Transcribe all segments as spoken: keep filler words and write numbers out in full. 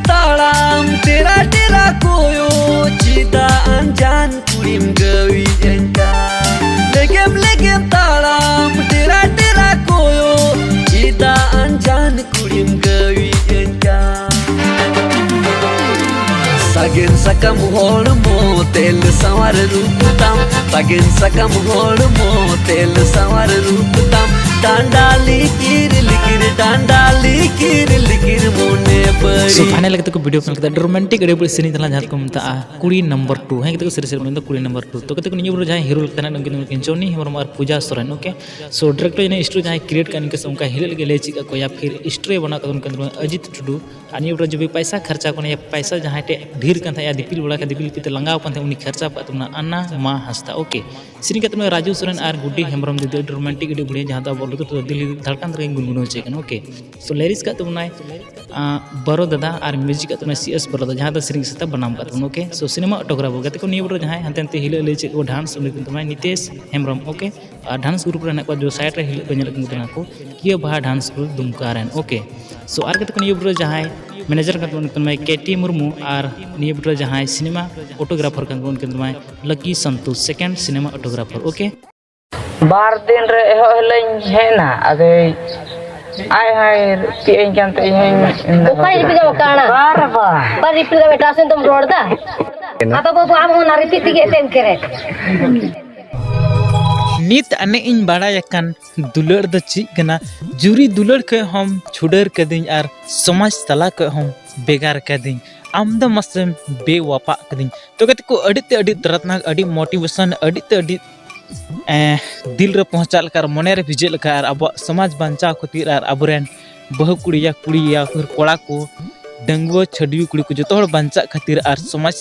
ᱛᱟᱲᱟᱢ ᱴᱮᱨᱟ ᱴᱮᱨᱟ ᱠᱚᱭᱚᱜ, ᱪᱮᱫᱟᱜ ᱟᱱᱡᱟᱱ ᱠᱩᱲᱤᱢ ᱜᱟᱹᱣᱤᱡ ᱮᱱ ᱠᱟᱱ? ᱞᱮᱜᱮᱢ ᱞᱮᱜᱮᱢ ᱛᱟᱲᱟᱢ ᱴᱮᱨᱟ ᱴᱮᱨᱟ ᱠᱚᱭᱚᱜ, ᱪᱮᱫᱟᱜ ᱟᱱᱡᱟᱱ ᱠᱩᱲᱤᱢ ᱜᱟᱹᱣᱤᱡ ᱮᱱ ᱠᱟᱱ? ᱥᱟᱜᱮᱱ ᱥᱟᱠᱟᱢ ᱦᱚᱲᱢᱚ ᱛᱮᱞ ᱥᱟᱶᱟᱨ ᱨᱩᱯ ᱛᱟᱢ, ᱥᱟᱜᱮᱱ ᱥᱟᱠᱟᱢ ᱦᱚᱲᱢᱚ ᱛᱮᱞ ᱥᱟᱶᱟᱨ ᱨᱩᱯ ᱛᱟᱢ, ᱰᱟᱸᱰᱟ ᱞᱤᱠᱤᱨ ᱞᱤᱠᱤᱨ, ᱰᱟᱸᱰᱟ ᱞᱤᱠᱤᱨ ᱞᱤᱠᱤᱨ, ᱢᱚᱱᱮ ᱵᱟᱹᱲᱤᱡ᱾ So final ᱠᱟᱛᱮ ᱠᱚ video final ᱠᱟᱛᱮ ᱟᱹᱰᱤ romantic, ᱟᱹᱰᱤ ᱵᱟᱹᱲᱤᱡ ᱥᱮᱨᱮᱧ ᱛᱟᱦᱮᱸ ᱞᱮᱱᱟ, ᱡᱟᱦᱟᱸ ᱫᱚᱠᱚ ᱢᱮᱛᱟᱜᱼᱟ ᱠᱩᱲᱤ number two᱾ ᱦᱮᱸ, ᱠᱟᱛᱮ ᱠᱚ ᱥᱮᱨᱮᱧ ᱥᱮᱨᱮᱧ ᱫᱚ ᱠᱩᱲᱤ number two᱾ ᱛᱚ ᱠᱟᱛᱮ ᱠᱚ ᱱᱤᱭᱟᱹ video ᱡᱟᱦᱟᱸᱭ hero ᱞᱮᱠᱟ ᱛᱟᱦᱮᱱᱟ ᱩᱱᱠᱤᱱ ᱫᱚ ᱡᱚᱱᱤ ᱦᱮᱢᱵᱨᱚᱢ ᱟᱨ ᱯᱩᱡᱟ ᱥᱚᱨᱮᱱ, okay? So director ᱡᱟᱹᱱᱤᱡ story ᱡᱟᱦᱟᱸᱭ create ᱠᱟᱜ ᱩᱱᱠᱤᱱ ᱥᱮ ᱚᱱᱠᱟ ᱦᱤᱞᱟᱹᱜ ᱞᱟᱹᱜᱤᱫ ᱞᱟᱹᱭ ᱪᱮᱫ ᱠᱟᱜ ᱠᱚᱣᱟ, ᱭᱟ ᱯᱷᱤᱨ story ᱵᱮᱱᱟᱣ ᱠᱟᱜ ᱩᱱᱠᱤᱱ ᱫᱚ ᱟᱡᱤᱛ ᱴᱩᱰᱩ᱾ ᱟᱨ ᱱᱤᱭᱟᱹ video ᱡᱩᱫᱤ ᱯᱟᱭᱥᱟ ᱠᱷᱚᱨᱪᱟ ᱠᱟᱱᱟ, ᱭᱟ ᱯᱟᱭᱥᱟ ᱡᱟᱦᱟᱸᱭ ᱴᱷᱮᱡ ᱰᱷᱮᱨ ᱠᱟᱱ ᱛᱟᱭᱟ, ᱫᱤᱯᱤᱞ ᱵᱟᱲᱟ ᱠᱷᱟᱱ ᱫᱤᱯᱤᱞ ᱠᱟᱛᱮ ᱞᱟᱸᱜᱟᱣ ᱠᱟᱱ ᱛᱟᱦᱮᱸ, ᱩᱱᱤ ᱠᱷᱚᱨᱪᱟ ᱠᱟᱜ ᱛᱟᱵᱚᱱᱟ ᱟᱱᱟ ᱢᱟ ᱦᱟᱸᱥᱫᱟ, okay? ᱥᱮᱨᱮᱧ ᱠᱟᱜ ᱛᱟᱵᱚᱱᱟ ᱨᱟᱡᱩ ᱥᱚᱨᱮᱱ ᱟᱨ ᱜᱩᱰᱤ ᱦᱮᱢᱵᱨᱚᱢ ᱫᱤᱫᱤ, ᱟᱹᱰᱤ romantic, ᱟᱹᱰᱤ ᱵᱟᱹᱲᱤᱡ, ᱡᱟᱦᱟᱸ ᱫᱚ ᱟᱵᱚ ᱞᱩᱛᱩᱨ ᱛᱮᱫᱚ ᱫᱤᱞ ᱫᱷᱟᱲᱠᱟᱱ ᱨᱮᱜᱮ ᱜᱩᱱᱜᱩᱱᱟᱹᱣ ᱦᱚᱪᱚᱭ ᱠᱟᱱᱟ, okay? So lyrics ᱠᱟᱜ ᱛᱟᱵᱚᱱᱟᱭ ᱟᱸ, ᱵᱟᱨᱚ ᱫᱟᱫᱟ ᱟᱨ music ᱠᱟᱜ ᱛᱟᱵᱚᱱᱟᱭ ᱥᱤ ᱮᱥ ᱵᱟᱨᱚ ᱫᱟᱫᱟ, ᱡᱟᱦᱟᱸ ᱫᱚ ᱥᱮᱨᱮᱧ ᱥᱟᱶᱛᱟ ᱵᱟᱱᱟᱢ ᱠᱟᱜ ᱛᱟᱵᱚᱱᱟ, okay? So cinematographer ᱜᱟᱛᱮ ᱠᱚ ᱱᱤᱭᱟᱹ video ᱡᱟᱦᱟᱸᱭ ᱦᱟᱱᱛᱮ ᱱᱟᱛᱮ ᱦᱤᱞᱟᱹᱜ ᱞᱟᱹᱭ ᱪᱮᱫ ᱠᱚ dance ᱩᱱᱤ ᱠᱟᱱ ᱛᱟᱵᱚᱱᱟᱭ ᱱᱤᱛᱮᱥ ᱦᱮᱢᱵᱨᱚᱢ, okay? ᱟᱨ dance group ᱨᱮ ᱦᱮᱱᱟᱜ ᱠᱚᱣᱟ, ᱡᱚ side ᱨᱮ ᱦᱤᱞᱟᱹᱜ ᱯᱮ ᱧᱮᱞᱮᱫ ᱠᱚ ᱠᱟᱱᱟ ᱠᱚ, ᱠᱤᱭᱟᱹ ᱵᱟᱦᱟ dance group ᱫᱩᱢᱠᱟ ᱨᱮᱱ, okay? So ᱟᱨ ᱠᱟᱛᱮ ᱠᱚ ᱱᱤᱭᱟᱹ video ᱡᱟᱦᱟᱸᱭ manager ᱠᱟᱱ ᱛᱟᱵᱚᱱᱟ ᱩᱱᱤ ᱠᱟᱱ ᱛᱟᱵᱚᱱᱟᱭ ᱠᱮ ᱴᱤ ᱢᱩᱨᱢᱩ, ᱟᱨ ᱱᱤᱭᱟᱹ video ᱡᱟᱦᱟᱸᱭ cinematographer ᱠᱟᱱ ᱛᱟᱵᱚᱱᱟ ᱩᱱᱤ ᱠᱟᱱ ᱛᱟᱵᱚᱱᱟᱭ ᱞᱟᱠᱤ ᱥᱟᱱᱛᱩ, second cinematographer, okay? ᱵᱟᱨ ᱫᱤᱱ ᱨᱮ ᱮᱦᱚᱵ ᱦᱤᱞᱟᱹᱧ ᱦᱮᱡ ᱮᱱᱟ, ᱟᱫᱚᱭ ᱟᱡ ᱦᱚᱸᱭ ᱨᱤᱯᱤᱫ ᱟᱹᱧ ᱠᱟᱱ ᱛᱮ ᱤᱧ ᱦᱚᱸᱧ ᱚᱠᱟᱭ ᱨᱤᱯᱤᱫ ᱟᱢ ᱠᱟᱱᱟ? ᱵᱟᱨ ᱵᱟᱨ᱾ ᱵᱟᱨ ᱨᱤᱯᱤᱫ ᱟᱢ, ᱮᱴᱟᱜ ᱥᱮᱱ ᱫᱚᱢ ᱨᱚᱲ ᱮᱫᱟ? ᱟᱫᱚ ᱵᱟᱹᱵᱩ, ᱟᱢ ᱦᱚᱸ ᱚᱱᱟ ᱨᱤᱯᱤᱫ ᱛᱮᱜᱮ ᱮᱱᱛᱮᱢ ᱠᱮᱨᱮᱡ᱾ ᱱᱤᱛ ᱟᱹᱱᱤᱡ ᱤᱧ ᱵᱟᱲᱟᱭ ᱟᱠᱟᱱ ᱫᱩᱞᱟᱹᱲ ᱫᱚ ᱪᱮᱫ ᱠᱟᱱᱟ? ᱡᱩᱨᱤ ᱫᱩᱞᱟᱹᱲ ᱠᱷᱚᱡ ᱦᱚᱸᱢ ᱪᱷᱩᱰᱟᱹᱨ ᱠᱟᱹᱫᱤᱧ ᱟᱨ ᱥᱚᱢᱟᱡᱽ ᱛᱟᱞᱟ ᱠᱷᱚᱡ ᱦᱚᱸᱢ ᱵᱷᱮᱜᱟᱨ ᱠᱟᱹᱫᱤᱧ᱾ ᱟᱢ ᱫᱚ ᱢᱟᱥᱮᱢ ᱵᱮᱣᱟᱯᱟᱜ ᱠᱟᱹᱫᱤᱧ᱾ ᱛᱚ ᱜᱟᱛᱮ ᱠᱚ, ᱟᱹᱰᱤ ᱛᱮ ᱟᱹᱰᱤ ᱫᱚᱨᱫᱽᱱᱟᱠ, ᱟᱹᱰᱤ motivation, ᱟᱹᱰᱤ ᱛᱮ ᱟᱹᱰᱤ ᱮᱸ, ᱫᱤᱞ ᱨᱮ ᱯᱚᱦᱪᱟᱜ ᱞᱮᱠᱟ ᱟᱨ ᱢᱚᱱᱮ ᱨᱮ ᱵᱷᱤᱡᱟᱹᱜ ᱞᱮᱠᱟ ᱟᱨ ᱟᱵᱚᱣᱟᱜ ᱥᱚᱢᱟᱡᱽ ᱵᱟᱧᱪᱟᱣ ᱠᱷᱟᱹᱛᱤᱨ ᱟᱨ ᱟᱵᱚᱨᱮᱱ ᱵᱟᱹᱦᱩ ᱠᱩᱲᱤ ᱭᱟ ᱠᱩᱲᱤ ᱭᱟ ᱯᱷᱤᱨ ᱠᱚᱲᱟ ᱠᱚ, ᱰᱟᱺᱜᱩᱣᱟᱹ ᱪᱷᱟᱹᱰᱣᱤ ᱠᱩᱲᱤ ᱠᱚ ᱡᱚᱛᱚ ᱦᱚᱲ ᱵᱟᱧᱪᱟᱜ ᱠᱷᱟᱹᱛᱤᱨ ᱟᱨ ᱥᱚᱢᱟᱡᱽ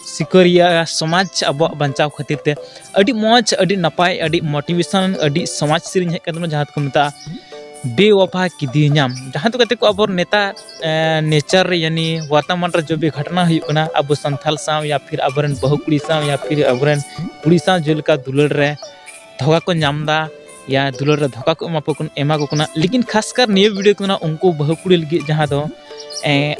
ᱥᱤᱠᱟᱹᱨᱤᱭᱟᱹ, ᱥᱚᱢᱟᱡᱽ ᱟᱵᱚᱣᱟᱜ ᱵᱟᱧᱪᱟᱣ ᱠᱷᱟᱹᱛᱤᱨ ᱛᱮ ᱟᱹᱰᱤ ᱢᱚᱡᱽ, ᱟᱹᱰᱤ ᱱᱟᱯᱟᱭ, ᱟᱹᱰᱤ motivation, ᱟᱹᱰᱤ ᱥᱚᱢᱟᱡᱽ ᱥᱮᱨᱮᱧ ᱦᱮᱡ ᱠᱟᱱ ᱛᱟᱵᱚᱱᱟ, ᱡᱟᱦᱟᱸ ᱫᱚᱠᱚ ᱢᱮᱛᱟᱜᱼᱟ ᱵᱮᱣᱟᱯᱟ ᱠᱤᱫᱤᱧᱟᱢ, ᱡᱟᱦᱟᱸ ᱫᱚ ᱜᱟᱛᱮ ᱠᱚ ᱟᱵᱚ ᱱᱮᱛᱟᱨ ᱮᱸ, nature ᱨᱮ ᱭᱟᱱᱤ ᱵᱚᱨᱛᱚᱢᱟᱱ ᱨᱮ ᱡᱚᱵ ᱵᱤ ᱜᱷᱚᱴᱱᱟ ᱦᱩᱭᱩᱜ ᱠᱟᱱᱟ, ᱟᱵᱚ ᱥᱟᱱᱛᱟᱞ ᱥᱟᱶ ᱭᱟ ᱯᱷᱤᱨ ᱟᱵᱚᱨᱮᱱ ᱵᱟᱹᱦᱩ ᱠᱩᱲᱤ ᱥᱟᱶ ᱭᱟ ᱯᱷᱤᱨ ᱟᱵᱚᱨᱮᱱ ᱠᱩᱲᱤ ᱥᱟᱶ ᱡᱮᱞᱮᱠᱟ ᱫᱩᱞᱟᱹᱲ ᱨᱮ ᱫᱷᱳᱠᱟ ᱠᱚ ᱧᱟᱢ ᱮᱫᱟ ᱭᱟ ᱫᱩᱞᱟᱹᱲ ᱨᱮ ᱫᱷᱳᱠᱟ ᱠᱚ ᱮᱢᱟ ᱠᱚ ᱠᱟᱱ-, ᱮᱢᱟ ᱠᱚ ᱠᱟᱱᱟ᱾ ᱞᱮᱠᱤᱱ ᱠᱷᱟᱥᱠᱟᱨ ᱱᱤᱭᱟᱹ video ᱠᱟᱱᱟ ᱩᱱᱠᱩ ᱵᱟᱹᱦᱩ ᱠᱩᱲᱤ ᱞᱟᱹᱜᱤᱫ, ᱡᱟᱦᱟᱸ ᱫᱚ, ᱮᱸ,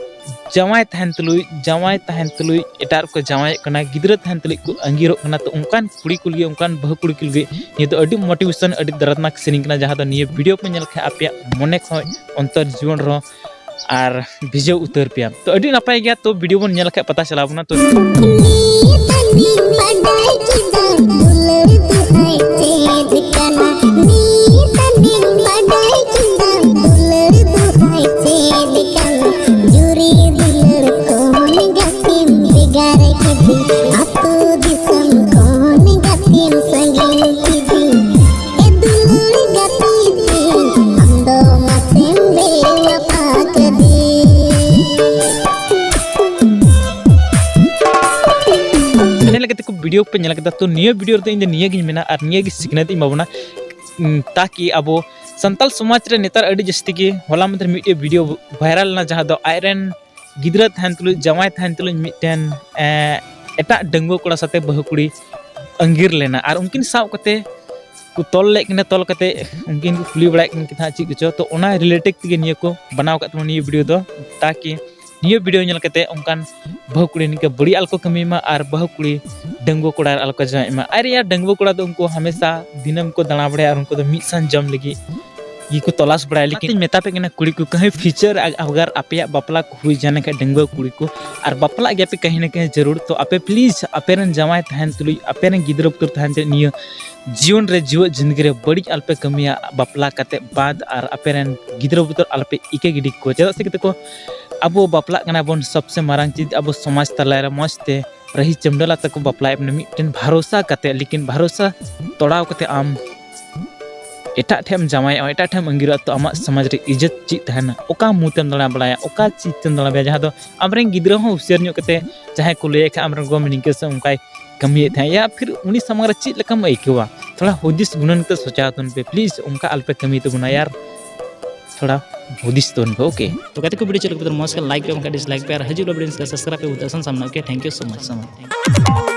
ᱡᱟᱶᱟᱭ ᱛᱟᱦᱮᱱ ᱛᱩᱞᱩᱡ, ᱡᱟᱶᱟᱭ ᱛᱟᱦᱮᱱ ᱛᱩᱞᱩᱡ ᱮᱴᱟᱜ ᱨᱮᱠᱚ ᱡᱟᱶᱟᱭᱚᱜ ᱠᱟᱱᱟ, ᱜᱤᱫᱽᱨᱟᱹ ᱛᱟᱦᱮᱱ ᱛᱩᱞᱩᱡ ᱠᱚ ᱟᱸᱜᱤᱨᱚᱜ ᱠᱟᱱᱟ᱾ ᱛᱚ ᱚᱱᱠᱟᱱ ᱠᱩᱲᱤ ᱠᱚ ᱞᱟᱹᱜᱤᱫ, ᱚᱱᱠᱟᱱ ᱵᱟᱹᱦᱩ ᱠᱩᱲᱤ ᱠᱚ ᱞᱟᱹᱜᱤᱫ ᱱᱤᱭᱟᱹ ᱫᱚ ᱟᱹᱰᱤ motivation, ᱟᱹᱰᱤ ᱫᱟᱨᱫᱽᱱᱟᱠ ᱥᱮᱨᱮᱧ ᱠᱟᱱᱟ, ᱡᱟᱦᱟᱸ ᱫᱚ ᱱᱤᱭᱟᱹ video ᱯᱮ ᱧᱮᱞ ᱠᱷᱟᱱ ᱟᱯᱮᱭᱟᱜ ᱢᱚᱱᱮ ᱠᱷᱚᱱ ᱚᱱᱛᱚᱨ ᱡᱤᱭᱚᱱ ᱨᱮᱦᱚᱸ ᱟᱨ ᱵᱷᱤᱡᱟᱹᱣ ᱩᱛᱟᱹᱨ ᱯᱮᱭᱟ᱾ ᱛᱚ ᱟᱹᱰᱤ ᱱᱟᱯᱟᱭ ᱜᱮᱭᱟ, ᱛᱚ video ᱵᱚᱱ ᱧᱮᱞ ᱠᱷᱟᱱ ᱯᱟᱛᱟ ᱪᱟᱞᱟᱣ ᱵᱚᱱᱟ᱾ ᱛᱚ ᱤᱱᱟᱹ ᱞᱮᱠᱟᱛᱮ ᱠᱚ video ᱯᱮ ᱧᱮᱞ ᱠᱮᱫᱟ᱾ ᱛᱚ ᱱᱤᱭᱟᱹ video ᱨᱮᱫᱚ ᱤᱧ ᱫᱚ ᱱᱤᱭᱟᱹ ᱜᱤᱧ ᱢᱮᱱᱟ ᱟᱨ ᱱᱤᱭᱟᱹ ᱜᱮ ᱥᱤᱠᱷᱱᱟᱹᱛ ᱤᱧ ᱮᱢᱟ ᱵᱚᱱᱟ, ᱩᱸ, ᱛᱟᱠᱤ ᱟᱵᱚ ᱥᱟᱱᱛᱟᱲ ᱥᱚᱢᱟᱡᱽ ᱨᱮ ᱱᱮᱛᱟᱨ ᱟᱹᱰᱤ ᱡᱟᱹᱥᱛᱤ ᱜᱮ, ᱦᱚᱞᱟ ᱢᱟᱫᱷᱮᱨ ᱢᱤᱫᱴᱮᱡ video viral ᱞᱮᱱᱟ, ᱡᱟᱦᱟᱸ ᱫᱚ ᱟᱡᱨᱮᱱ ᱜᱤᱫᱽᱨᱟᱹ ᱛᱟᱦᱮᱱ ᱛᱩᱞᱩᱡ, ᱡᱟᱶᱟᱭ ᱛᱟᱦᱮᱱ ᱛᱩᱞᱩᱡ ᱢᱤᱫᱴᱮᱱ, ᱮᱸ, ᱮᱴᱟᱜ ᱰᱟᱺᱜᱩᱣᱟᱹ ᱠᱚᱲᱟ ᱥᱟᱛᱮ ᱵᱟᱹᱦᱩ ᱠᱩᱲᱤ ᱟᱺᱜᱤᱨ ᱞᱮᱱᱟ ᱟᱨ ᱩᱱᱠᱤᱱ ᱥᱟᱵ ᱠᱟᱛᱮ ᱠᱚ ᱛᱚᱞ ᱞᱮᱫ ᱠᱤᱱᱟ᱾ ᱛᱚᱞ ᱠᱟᱛᱮ ᱩᱱᱠᱤᱱ ᱠᱚ ᱠᱩᱞᱤ ᱵᱟᱲᱟᱭᱮᱫ ᱠᱤᱱ ᱛᱟᱦᱮᱸᱫ ᱪᱮᱫ ᱠᱚᱪᱚ᱾ ᱛᱚ ᱚᱱᱟ related ᱛᱮᱜᱮ ᱱᱤᱭᱟᱹ ᱠᱚ ᱵᱮᱱᱟᱣ ᱟᱠᱟᱫ ᱛᱟᱵᱚᱱᱟ ᱱᱤᱭᱟᱹ video ᱫᱚ, ᱛᱟᱠᱤ ᱱᱤᱭᱟᱹ video ᱧᱮᱞ ᱠᱟᱛᱮ ᱚᱱᱠᱟᱱ ᱵᱟᱹᱦᱩ ᱠᱩᱲᱤ ᱱᱤᱝᱠᱟᱹ ᱵᱟᱹᱲᱤᱡ ᱟᱞᱚ ᱠᱚ ᱠᱟᱹᱢᱤ ᱢᱟ ᱟᱨ ᱵᱟᱹᱦᱩ ᱠᱩᱲᱤ ᱰᱟᱺᱜᱩᱣᱟᱹ ᱠᱚᱲᱟ ᱟᱞᱚ ᱠᱚ ᱡᱟᱶᱟᱭᱚᱜ ᱢᱟ᱾ ᱟᱨ ᱭᱟ, ᱰᱟᱺᱜᱩᱣᱟᱹ ᱠᱚᱲᱟ ᱫᱚ ᱩᱱᱠᱩ ᱦᱟᱢᱮᱥᱟ ᱫᱤᱱᱟᱹᱢ ᱠᱚ ᱫᱟᱬᱟ ᱵᱟᱲᱟᱭᱟ ᱟᱨ ᱩᱱᱠᱩ ᱫᱚ ᱢᱤᱫ ᱥᱟᱶ ᱡᱚᱢ ᱞᱟᱹᱜᱤᱫ ᱜᱮᱠᱚ ᱛᱚᱞᱟᱥ ᱵᱟᱲᱟᱭᱟ᱾ ᱞᱮᱠᱤᱱ ᱚᱱᱟᱛᱤᱧ ᱢᱮᱛᱟ ᱯᱮ ᱠᱟᱱᱟ ᱠᱩᱲᱤ ᱠᱚ, ᱠᱟᱹᱦᱤ future ᱟᱜ-, ᱟᱜᱟᱨ ᱟᱯᱮᱭᱟᱜ ᱵᱟᱯᱞᱟ ᱠᱚ ᱦᱩᱭ ᱡᱟᱱ ᱠᱷᱟᱡ ᱰᱟᱺᱜᱩᱣᱟᱹ ᱠᱩᱲᱤ ᱠᱚ, ᱟᱨ ᱵᱟᱯᱞᱟᱜ ᱜᱮᱭᱟ ᱯᱮ ᱠᱟᱹᱦᱤ ᱱᱟ ᱠᱟᱹᱦᱤ ᱡᱟᱹᱨᱩᱲ, ᱛᱚ ᱟᱯᱮ please ᱟᱯᱮ ᱨᱮᱱ ᱡᱟᱶᱟᱭ ᱛᱟᱦᱮᱱ ᱛᱩᱞᱩᱡ, ᱟᱯᱮ ᱨᱮᱱ ᱜᱤᱫᱽᱨᱟᱹ ᱯᱩᱛᱟᱹᱨ ᱛᱟᱦᱮᱱ ᱛᱩᱞᱩᱡ ᱱᱤᱭᱟᱹ ᱡᱤᱭᱚᱱ ᱨᱮ, ᱡᱤᱣᱮᱫ ᱡᱤᱱᱫᱮᱜᱤ ᱨᱮ ᱵᱟᱹᱲᱤᱡ ᱟᱞᱚᱯᱮ ᱠᱟᱹᱢᱤᱭᱟ᱾ ᱵᱟᱯᱞᱟ ᱠᱟᱛᱮ ᱵᱟᱫ ᱟᱨ ᱟᱯᱮ ᱨᱮᱱ ᱜᱤᱫᱽᱨᱟᱹ ᱯᱩᱛᱟᱹᱨ ᱟᱞᱚᱯᱮ ᱤᱠᱟᱹ ᱜᱤᱰᱤ ᱠᱚᱣᱟ᱾ ᱪᱮᱫᱟᱜ ᱥᱮ ᱜᱟᱛᱮ ᱠᱚ, ᱟᱵᱚ ᱵᱟᱯᱞᱟᱜ ᱠᱟᱱᱟ ᱵᱚᱱ ᱥᱚᱵᱥᱮ ᱢᱟᱨᱟᱝ ᱪᱤᱡᱽ ᱟᱵᱚ ᱥᱚᱢᱟᱡᱽ ᱛᱟᱞᱟ ᱨᱮ ᱢᱚᱡᱽ ᱛᱮ ᱨᱟᱹᱦᱤ ᱪᱟᱹᱢᱰᱟᱹᱞ ᱟᱛᱮ ᱠᱚ ᱵᱟᱯᱞᱟᱭᱮᱫ ᱵᱚᱱᱟ, ᱢᱤᱫᱴᱮᱱ ᱵᱷᱟᱨᱚᱥᱟ ᱠᱟᱛᱮ, ᱞᱮᱠᱤᱱ ᱵᱷᱟᱨᱚᱥᱟ ᱛᱚᱲᱟᱣ ᱠᱟᱛᱮ ᱟᱢ ᱮᱴᱟᱜ ᱴᱷᱮᱱ ᱮᱢ ᱡᱟᱶᱟᱭᱚᱜᱼᱟ, ᱮᱴᱟᱜ ᱴᱷᱮᱱ ᱮᱢ ᱟᱺᱜᱤᱨᱚᱜᱼᱟ, ᱛᱚ ᱟᱢᱟᱜ ᱥᱚᱢᱟᱡᱽ ᱨᱮ ᱤᱡᱽᱡᱚᱛ ᱪᱮᱫ ᱛᱟᱦᱮᱱᱟ? ᱚᱠᱟ ᱢᱩ ᱛᱮᱢ ᱫᱟᱬᱟ ᱵᱟᱲᱟᱭᱟ, ᱚᱠᱟ ᱪᱤᱡᱽ ᱛᱮᱢ ᱫᱟᱬᱟ ᱵᱟᱲᱟᱭᱟ, ᱡᱟᱦᱟᱸ ᱫᱚ ᱟᱢᱨᱮᱱ ᱜᱤᱫᱽᱨᱟᱹ ᱦᱚᱸ ᱦᱩᱥᱤᱭᱟᱹᱨ ᱧᱚᱜ ᱠᱟᱛᱮ ᱡᱟᱦᱟᱸᱭ ᱠᱚ ᱞᱟᱹᱭᱟᱭ ᱠᱷᱟᱱ ᱟᱢᱨᱮᱱ ᱜᱚ ᱱᱤᱝᱠᱟᱹ ᱥᱮ ᱚᱱᱠᱟᱭ ᱠᱟᱹᱢᱤᱭᱮᱫ ᱛᱟᱦᱮᱸᱫ, ᱭᱟ ᱯᱷᱤᱨ ᱩᱱᱤ ᱥᱟᱢᱟᱝ ᱨᱮ ᱪᱮᱫ ᱞᱮᱠᱟᱢ ᱟᱹᱭᱠᱟᱹᱣᱟ? ᱛᱷᱚᱲᱟ ᱦᱩᱫᱤᱥ ᱜᱩᱱᱟᱹᱱ ᱠᱟᱛᱮ ᱥᱚᱪᱟᱣ ᱛᱟᱵᱚᱱ ᱯᱮ please, ᱚᱱᱠᱟ ᱟᱞᱚᱯᱮ ᱠᱟᱹᱢᱤ ᱛᱟᱵᱚᱱᱟ ᱭᱟᱨ, ᱛᱷᱚᱲᱟ ᱦᱩᱫᱤᱥ ᱛᱟᱵᱚᱱ ᱯᱮ, okay? ᱛᱚ ᱜᱟᱛᱮ ᱠᱚ, video ᱪᱮᱫ ᱞᱮᱠᱟ ᱯᱮ ᱢᱚᱡᱽ ᱠᱷᱟᱱ like ᱯᱮ, ᱵᱟᱝᱠᱷᱟᱱ dislike ᱯᱮ, ᱟᱨ ᱦᱤᱡᱩᱜ video ᱨᱮ subscribe ᱯᱮ, ᱩᱫᱩᱜ ᱥᱟᱱ ᱥᱟᱢᱱᱟ, okay? Thank you so much, so much.